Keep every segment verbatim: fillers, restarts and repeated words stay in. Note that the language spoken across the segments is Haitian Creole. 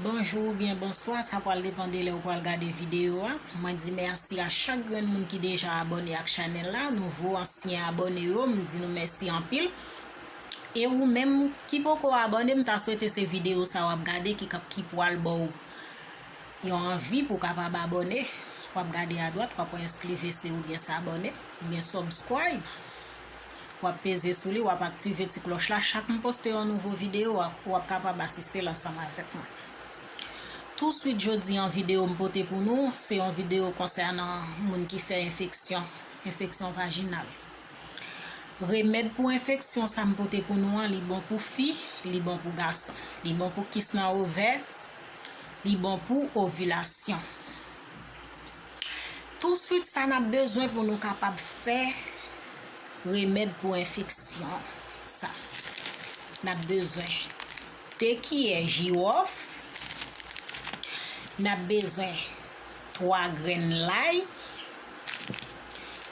Bonjou oubyen bonswa, sa pral depann de lè ou pral gade videyo a. Mwen di mèsi a chak grenn moun ki deja abòne ak chanèl la. Nouvo, ansyen abòne yo, m di nou mèsi anpil. E ou menm ki poko abòne, m ta swete se videyo sa w ap gade ki k ap, ki pral ba w yon anvi pou w kapab abòne. W ap gade adwat, w ap wè enskrivese oubyen s'abonner, oubyen subscribe. W ap peze sou li, w ap aktive ti klòch la. Chak m poste yon nouvo videyo, w ap, w ap kapab asiste l ansanm avèk mwen. Touswit jodi an, videyo m pote pou nou, se yon videyo konsènan moun ki fè enfeksyon, enfeksyon vajinal. Remèd pou enfeksyon sa m pote pou nou an, li bon pou fi, li bon pou gason. Li bon pou kis nan ovè, li bon pou ovilasyon. Touswit sa n ap bezwen pou nou kapab fè remèd pou enfeksyon sa. N ap bezwen de kiyè jiwòf, n ap bezwen twa grenn lay,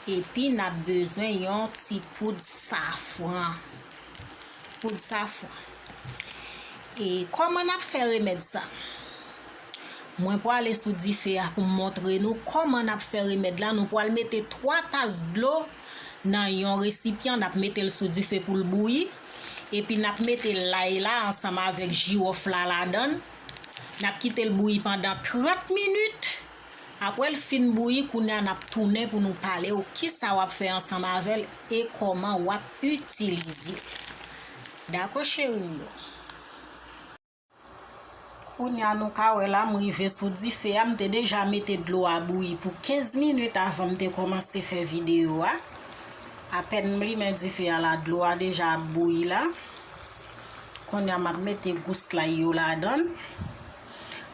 epi n ap bezwen yon ti poud safran. Poud safran. E kòman n ap fè remèd sa? Mwen prale sou dife a pou m montre nou kòman n ap fè remèd la. Nou pral mete twa tas dlo nan yon resipyan, n ap mete l sou dife pou l bouyi. Epi n ap mete lay la ansanm avèk jiwòf la ladan l. N ap kite l bouyi pandan trant minit. Apre l fin bouyi, kounye a n ap tounen pou nou pale w kisa w ap fè ansanm avè l e kòman w ap itilize l. Dakò, cheri m yo? Kounye a nou ka wè la, m rive sou dife a, m te deja mete dlo a bouyi pou kenz minit avan m te kòmanse fè videyo a. Apèn m limen dife a la, dlo a deja ap bouyi la. Kounye a m ap mete gous lay yo ladan l.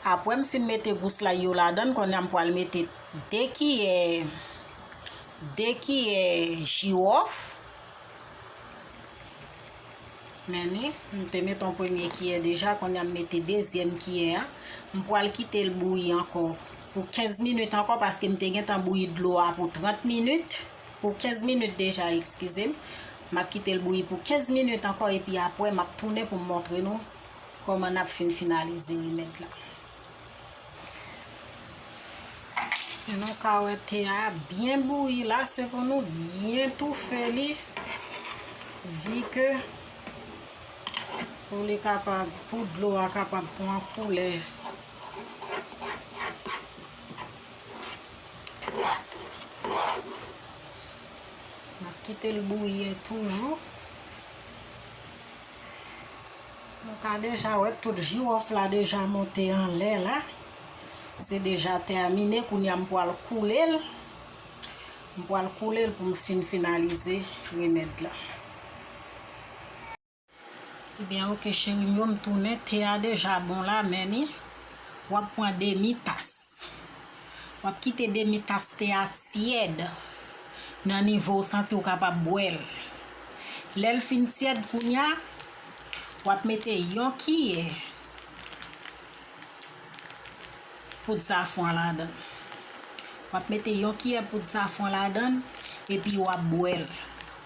Apre m fin mete gous lay yo ladan l, kounye a m pral mete de kiyè, de kiyè jiwòf. Men ni, m te mete yon premye kiyè deja, kounye a m mete dezyèm kiyè a. M pral kite l bouyi ankò pou kenz minit ankò, paske m te gentan bouyi dlo a pou trant minit. Pou kenz minit deja, eskize m. M ap kite l bouyi pou kenz minit ankò, epi apre, m ap tounen pou m montre nou kòman n ap fin finalize remèd la. Si nou ka wè te a byen bouyi la, se pou nou byen toufe li, vi ke pou li kapab, pou dlo a kapab pran koulè. N ap kite l bouyi toujou. Nou ka deja wè tout jiwòf la deja monte anlè la. Se deja tèmine, kounye a m pral koule l. M pral koule l pou m fin finalize remèd la. Ebyen, oke, cheri m yo, m tounen. Te a deja bon la, men ni. W ap pran demi tas. W ap kite demi tas te a tyèd nan nivo w santi w kapab bwè l. Lè l fin tyèd kounye a, w ap mete yon kiyè poud safran ladan l. W ap mete yon kiyè poud safran ladan l, epi w ap bwè l.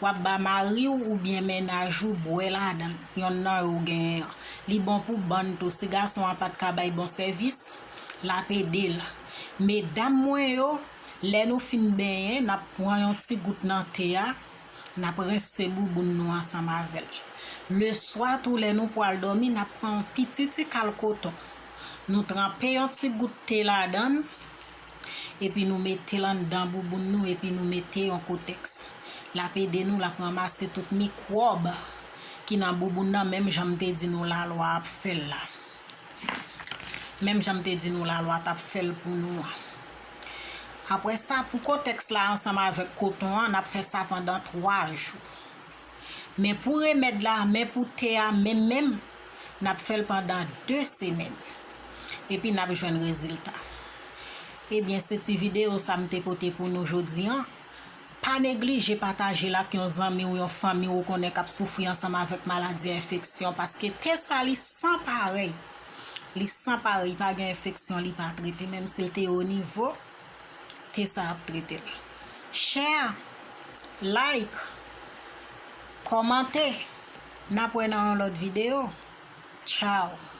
W ap ba mari w oubyen mennaj ou bwè ladan l, yonn nan yo w genyen an. Li bon pou bann tou. Si gason an pa t ka bay bon sèvis, l ap ede l. Medam mwen yo, lè nou fin benyen, n ap pran yon ti gout nan te a, n ap rense bouboun nou ansanm avè l. Leswa tou, lè nou pral dòmi, n ap pran yon piti ti kal koton. Nou tranpe yon ti gout te ladan l, epi nou mete l anndan bouboun nou, epi nou mete yon kotèks. L ap ede nou, l ap ranmase tout mikwòb ki nan bouboun nan, menm jan m te di nou lalwa ap fè l la. Menm jan m te di nou lalwa t ap fè l pou nou an. Apre sa, pou kotèks la ansanm avèk koton an, n ap fè sa pandan twa jou. Men pou remèd la, men pou te a, menm menm, n ap fè l pandan de semèn. Epi n ap jwenn rezilta. Ebyen, se ti videyo sa m te pote pou nou jodi an. Pa neglije pataje l ak yon zanmi w, yon fanmi w ou konnen k ap soufri ansanm avèk maladi enfeksyon, paske te sa li san parèy. Li san parèy, pa gen enfeksyon li pa trete, menm si l te o nivo, te sa ap trete l. Share, like, kòmante, n ap wè nan yon lòt videyo. Tchao.